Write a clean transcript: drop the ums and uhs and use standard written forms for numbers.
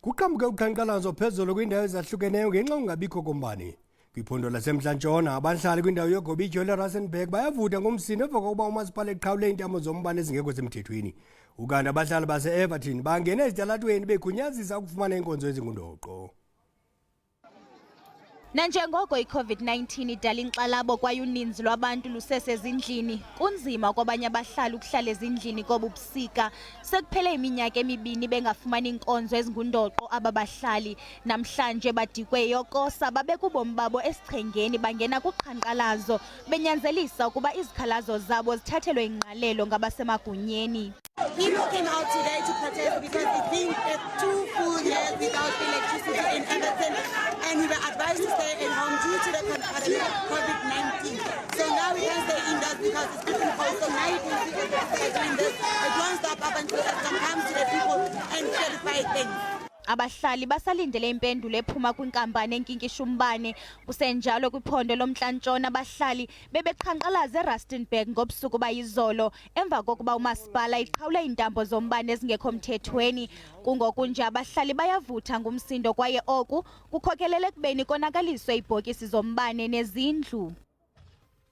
Kuqhambuke uqhankqalazo phezulu kwiindawo ezahlukeneyo ngenxa yokungabikho kombane. Kwiphondo laseMntla Ntshona, abahlali kwindawo yoGobityo leRustenburg bayavutha ngomsindo emva kokuba umasipala eqhawule iintamo zombane ezingekho semthethweni. Ukanti abahlali base-Everton bangena ezitalatweni begunyazisa ukufumana iinkonzo ezingundoqo. Nanjengoko i-COVID-19 idala inkxalabo kwaye uninzi lwabantu lusesezindlini, kunzima kwabanye abahlali ukuhlala ezindlini kobu busika. Sekuphele iminyaka emibini bengafumani iinkonzo ezingundoqo aba bahlali. Namhlanje badikwe yokosa babeka ubomi babo esichengeni bangena kuqhankqalazo benyanzelisa ukuba izikhalazo zabo zithathelwe ingqalelo ngabasemagunyeni. People came out today to protest because it's been 2 full years without electricity in Everton, and we were advised to stay at home due to the COVID-19. So now we can't stay indoors because it's getting cold. So now you can see everybody doing this. It won't stop up until Eskom comes to the people and clarify things. Abahlali basalindele impendulo ephuma kwinkampani enkinkisha umbane. Kusenjalo kwiphondo lomNtla-Ntshona, abahlali bebeqhankqalaza eRustenburg ngobusuku bayizolo emva kokuba umasipala iqhawule iintambo zombane ezingekho mthethweni. Kungokunje abahlali bayavutha ngumsindo kwaye oku kukhokelele ekubeni konakaliswe iibhokisi zombane nezindlu.